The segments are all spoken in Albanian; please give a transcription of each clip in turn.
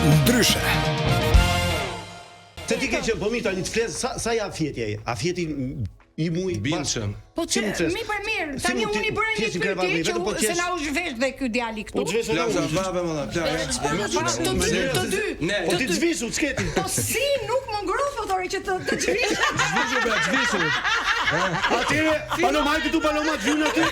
Ndryshe. Se ti ke qenë po mirë tani të fles sa sa ja fjeti ai? A fjeti i muj Bindshëm. Po që, mi për mirë, tani unë i bëra një pyetje që po se na u zhvesh dhe ky djali këtu. Po zhvesh edhe unë. Plak sa më dha, plak. Po të dy, të dy. Po ti zhvishu, ç'ke ti? Po si nuk më ngroh tore që të të zhvish. Zhvishu pra, zhvishu. Atëre, Paloma këtu Paloma të vynë aty.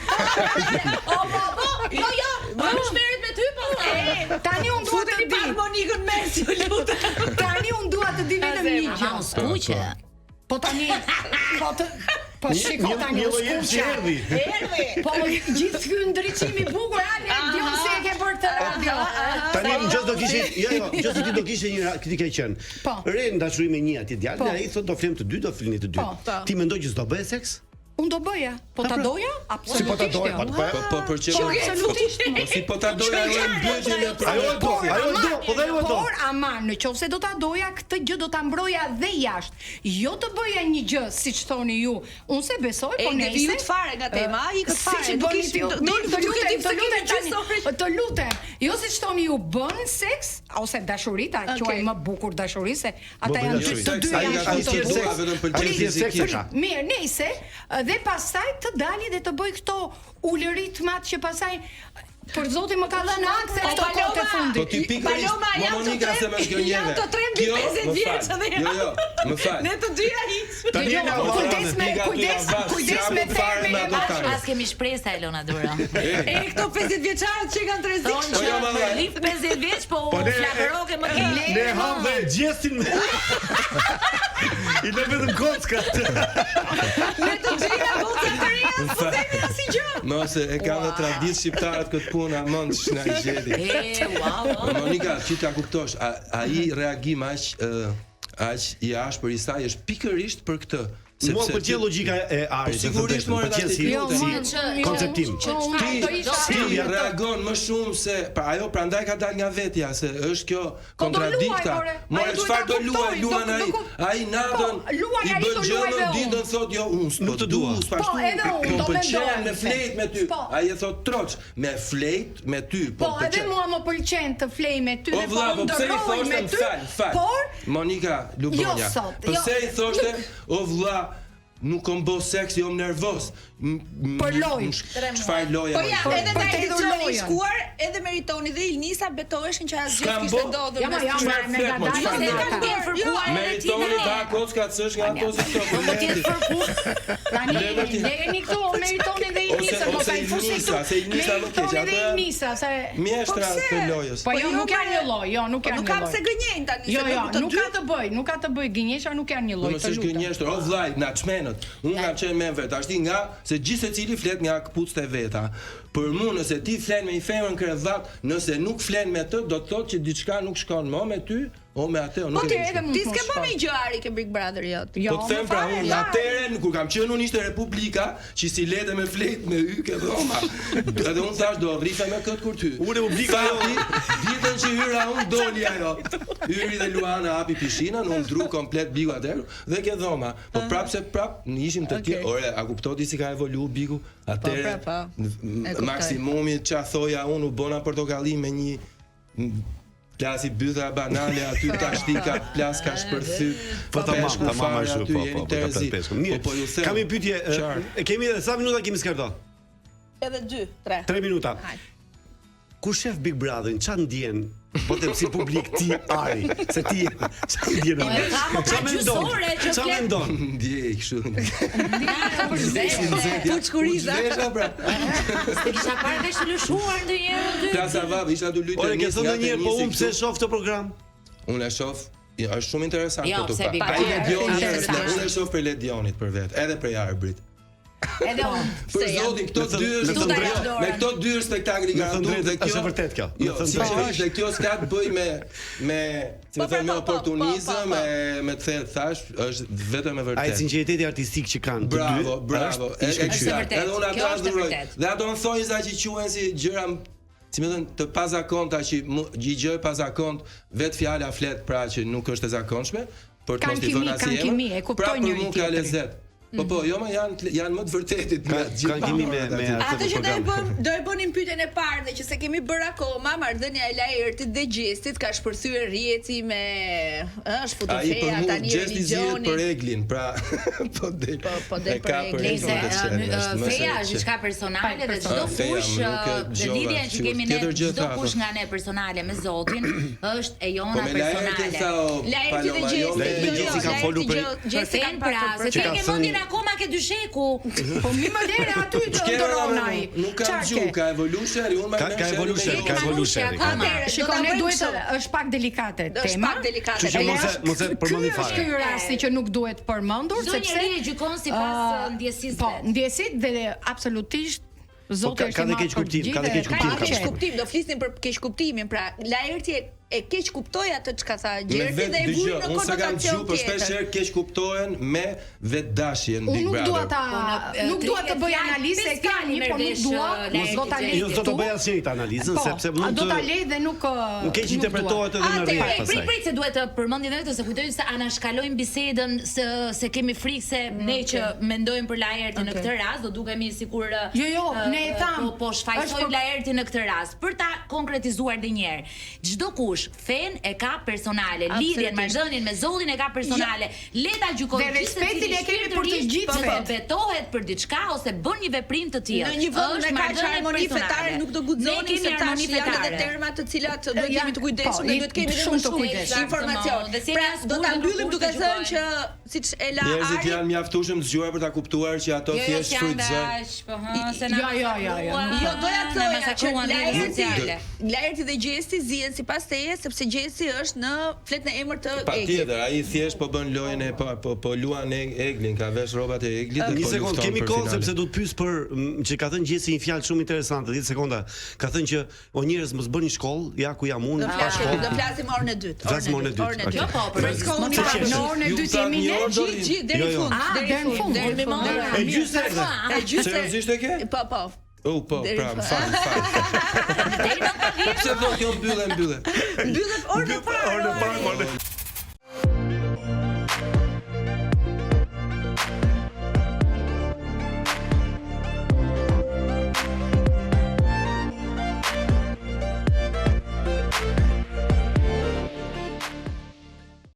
Po po po, jo jo, po nuk merret me ty pastaj. Tani unë dua të di. Monikën mes, ju lutem. Tani unë dua të di vetëm një gjë. Ama u skuqe. Po tani, po të Po shiko tani u skuqa. Erdhi. Erdhi. Po gjithë ky ndriçim i bukur, a ne diun se e ke bërë të radio. Tani në qoftë do kishe, jo jo, në qoftë se ti do kishe një ti ke qenë. Po. Re në dashuri me një atje djalë, Po. dhe ai thotë do flem të dy, do flini të dy. Po, po. Ti mendon që s'do bëje seks? Unë do bëja. Po ta pra. doja? Si po ta Absolutisht. doja, jo. po të bëja. Po po për çfarë? Po, absolutisht. Po si po ta doja ajo e mbytjen e Ajo e do, Por, ajo e do, ama, po dhe ajo e do. Por ama, në qoftë se do ta doja, këtë gjë do ta mbroja dhe jashtë. Jo të bëja një gjë, siç thoni ju. Unë se besoj, E po nejse. devijut fare nga tema, ikët fare. Siç Nuk bëni ishim- ti, do- do do- të nuk e lutem, di të pse lutem kemi tani. gjysore. Të lutem. Jo siç thoni ju bën seks ose dashuri, ta Okej. quaj më bukur dashuri se ata Po, janë dy dashuri. të dy Ai janë nga shumë të tjerë bukur. seks, vetëm pëlqen Ai tjerë seks e ka. Mirë, nejse, dhe pastaj të dali dhe të bëj këto ulëritmat që pastaj për zotin më ka dhënë akthe O, këto kohët e Paloma! fundit. Po ti pikërisht, Paloma, mo jam të Monika tre- se më zhgënjeve. jam të tre mbi Kjo, 50 më vjeç fal. edhe Jo, jam. jo, më fal. Ne të dyja hiç. Tani Jo, na u kujdes me Pika aty kujdes, janë bash, kujdes s'jam me fare termin me e ato bash. tani. As kemi shpresa Elona Duro. E këto 50 vjeçarët që kanë të Thonë rrezikshëm. Po që jo, ma për dhe. lif 50 vjeç, po Po u ne- flakëroke më keq. Ne ham dhe gjestin me. I lë vetëm kockat. Ne të dyja goca të reja, s'po themi asnjë gjë. Mos e kanë dhe traditë shqiptarët këtë punë, amon ç'na i gjeti. E, wow. Po, Monika, që ta kuptosh, a, ai reagim aq ë, aq i ashpër i saj është pikërisht për këtë. Mua më pëlqen logjika e Arit. Po sigurisht, më more, pëlqen tash si ti Jo, si mua që- konceptim. që Unë Ti, do isha ti reagon më shumë se pra ajo prandaj ka dalë nga vetja se është kjo Po do kontradikta. luaj, more. More Ajo duhet çfarë ta do luaj, kuptoj, luan do- ai. do kup- Ai natën Po, luan i ai, bën do luaj gjëmën, dhe unë. ditën thot jo unë s'po Nuk të du, dua. s'po ashtu. Po, edhe unë, Po do pëlqen mendohem me se. flejt me ty. Po. Ai e thot troç, me flejt me ty, po Po, më edhe pëlqen. mua më pëlqen të flej me ty O dhe po vlla, po pse i ndërroj thoshte me më ty. fal, fal. Por Monika Lubonja. Jo sot, Pse jo. i thoshte o vlla, nuk kom bo seks, jom nervoz. M- m- Për lojë. m- Çfarë loje? Po ja, more? edhe Për nga të hedhur edicioni i lojën. shkuar, edhe Meritoni dhe Ilnisa betoheshin që asgjë S'kam s'kishte bo- ndodhur. Ja, ma, mes ja, tyre. ma, me Çfarë flet, mo, gadalë çfarë se flet? ka Kanë bërë. fërkuar edhe ti Meritoni tani. ta kocka s'është nga ato si këto. Po po tjetë fërku. Tani Levërti. lejeni këtu o Meritoni dhe Ose- Ilnisa, mos ose ai fusi Ilnisa, këtu. se Ilnisa më keq, Meritoni dhe ato janë- Ilnisa, se Mjeshtra Po pse? të lojës. Po jo, jo, nuk janë more. një lloj, jo, nuk Po janë nuk një kam lloj. se gënjejnë tani, Jo, se jo, të nuk dy ka të bëj, nuk ka të bëj gënjesha nuk janë një Po lloj, mos të është lutem. gënjeshtër, o vllai, na çmenët. Unë kam qenë me vet, tash ti nga se gjithë secili flet nga këpucët e veta. Për mua nëse ti flen me një femër në krevat, nëse nuk flen me të, do të thotë që diçka nuk shkon më me ty o me atë, o Po nuk ti e di. edhe mund Ti të mos s'ke bërë shkosh. një gjë Ari ke Big Brother jot. Jo, Po të them më pra fare, unë, fare. atëherë kur kam qenë unë ishte Republika, që si lete me flejt me yke dhoma. Edhe unë thash do rrife me këtë kur ty. U Republika, Fati, ditën që hyra unë doli ajo. Hyri dhe Luana hapi pishinën, unë ndru komplet bigu atëherë dhe ke dhoma. Po prap se prap ne ishim të tjerë. Ore, a kuptoti si ka evolu bigu? Atëherë pra, po. n- E kuptoj. maksimumi ça thoja unë u bona portokalli me një m, plasi bytha banale aty tash ti ka plas ka shpërthy. Po tamam, peshku tamam fare ashtu, aty po jeni po, po ka terzi. plas peshku. Mirë. Po po ju them. Kam një pyetje, e, Qartë. e kemi edhe sa minuta kemi Skardo? Edhe 2, 3. 3 minuta. Hajde. Kur shef Big Brotherin, ç'a ndjen? Po them si publik ti Ari, se ti ç'a ndjen Ari? E ka, mo, ka Ç'a mendon? gjysore që Ç'a flet. mendon? Ndjej kështu. Puçkuriza. Zhvesha pra. S'e kisha parë kaq të lëshuar ndonjëherë unë dy. Plasa vap, isha tu luajtur Ore, ke tenis thënë nga ndonjëherë, po tenisi unë pse këtu. shoh këtë program? Unë e shoh Ja, është shumë interesant Jo, për të pse pa. Big Ai Brother Ledioni, është është, interesant. unë e shoh për Ledionit për vet, edhe për Arbrit. Edhe unë. Për zotin, këto Me thënë- dy me është thënë drejtë- me këto dy është spektakli Me thënë garantuar drejtë, dhe kjo është e vërtet kjo. Me Jo, thënë sinqerisht dhe kjo s'ka të bëj me me, si Po, më thënë, me po, po, po, oportunizëm, po, po. me me të thënë thash, është vetëm e Ai vërtetë. sinqeriteti artistik që kanë të dy. Bravo, bravo. Është i E- shkëlqyer. Eksakt. vërtet. Edhe unë ato Kjo është e adhuroj. vërtet. Dhe ato në thonjza që quhen si gjëra si më thënë të pazakonta që mu- një gjë e pazakont, vetë fjala flet pra që nuk është e zakonshme, për të Kanë mos i kimi, vënë asnjë kanë emër. kimi, e kuptoj Pra për njëri mua ka tjetrin. lezet. Po po, jo më janë janë më të vërtetit nga Ka të gjithë. kanë kimi me me atë Atë që do e program. bëm, do e bënim pyetjen e parë dhe që se kemi bërë akoma, marrëdhënia e Laertit dhe Gjestit ka shpërthyer rrjeti me, ë, është futur Ai për feja mua tani Gjesti zihet religioni. për Eglin, pra po del. Po, po del e ka për për Eglin. Nëse Eglin të qenë, është më se feja e është diçka personale dhe çdo Ah, feja, kush më nuk e ë, dëgjova, lidhja që sigur. kemi ne, Tjetër gjë çdo tha, kush po. nga ne personale me Zotin është e Po jona me Laertin personale. tha o Laerti dhe Paloma, jo Gjesti, me Laerti jo, me jo, Gjesti kanë Laerti folur për- Gjo- Gjesti Për kanë fen pra, patur se për ti Që e ka ke thënë- mendjen akoma ke dysheku. Po mi më lere aty të Ç'ke ndërron rënë, ai. Nuk kam Çfarë gjuhë, ke? ka evolu sherri, unë Ka- ka evolu sherri, ka evolu sherri, ka evolu. Atëherë, do Shiko, ta ne bëjmë duhet të kështu. është pak delikate Është tema. pak delikate Kështu që tema. mos e mos e përmendi Ky është fare. ky rasti që nuk duhet përmendur Çdo sepse njeri e gjykon sipas ë, ndjesisë Po, vet. ndjesit dhe absolutisht Zoti Po, ka- është ka i dhe madh për keqkuptim, gjithë ka dhe dhe keqkuptim, Ka ka keq kuptim, do flisnim për keq kuptimin, pra Laerti e, e keq kuptoi atë çka tha Me Gjerti vetë dhe e vuri dëgjoj, në unë s'e kam konotacion dëgju, por shpesh tjetër. herë keq kuptohen me vetdashjen Unë Big nuk Brother. dua ta Po, në, nuk dua të bëj 30 analizë se fjalë, kam një, po nuk merr vesh, dua, Laerti do ta lej. Jo, s'do të këtu. bëj asnjëri këtë analizën Po, sepse mund do të ta lej dhe nuk ë, Nuk keq nuk dua. interpretohet edhe në Atëherë, rrjet Prit, pastaj. prit se duhet të përmendim edhe këtë se kujtojmë se anashkalojmë bisedën se se kemi frikë se ne që mendojmë për Laertin në Okej. këtë rast do dukemi sikur ë, Jo, jo, ë, ne e tham. po, po Është shfajsojmë për- Laertin në këtë rast për ta konkretizuar edhe një herë. Çdo kush fen e ka personale, lidhjen, Absolutisht. marrëdhënien me Zotin e ka personale. Le ta gjykojë Dhe respektin e kemi për të gjithë po, vet. betohet për diçka ose bën një veprim të tillë. Në një vend Është me kaq marrëdhënie harmoni personale. fetare nuk do Ne guxonim kemi se tash harmoni janë edhe fetare. terma të cilat duhet Janë- jemi të kujdesshëm po, dhe duhet kemi edhe shumë më të shumë kujdesshëm. informacion. Dhe si Pra jemi do ta askush, mbyllim nuk duke të thënë gjykojmë. që siç e la Njerëzit Ari, janë mjaftueshëm të zgjuar për ta kuptuar që ato Jo, jo, thjesht s'janë shfrytëzojnë. dash, po hë, se na Jo, jo, jo, jo, masakruan, Jo, doja të na thoja që masakruan rrjetet Laerti, sociale. Laerti dhe Gjesti zihen sipas teje sepse Gjesti është në flet në emër të Eglit. Patjetër, ai thjesht po bën lojën e po po, po luan e Eglin, ka vesh rrobat e Eglit dhe Një po sekond, lufton kemi për kohë finale. sepse do të pyes për m, që ka thënë Gjesi një fjalë shumë interesante, 10 sekonda. Ka thënë që o njerëz mos bëni shkollë, ja ku jam unë, Do pa flasim, shkollë. do flasim orën e dytë. Flasim orën e dytë, Orën e okay. Jo, dytë. po, për Freskom Më një pak, pak. në orën e Ju dytë thatë jemi një ne. orë do Gjithë, gjithë deri Jo, në jo. fund, Ah, deri deri në në fund, fund. deri në fund. deri në E fund. gjysë erdhe. E gjysë. Seriozisht e ke? Po, po. U po, Deri pra, në më fal, më fal. Deri në Po pse thotë jo mbylle, mbylle. Mbyllet orën e parë. Orën e parë, orën e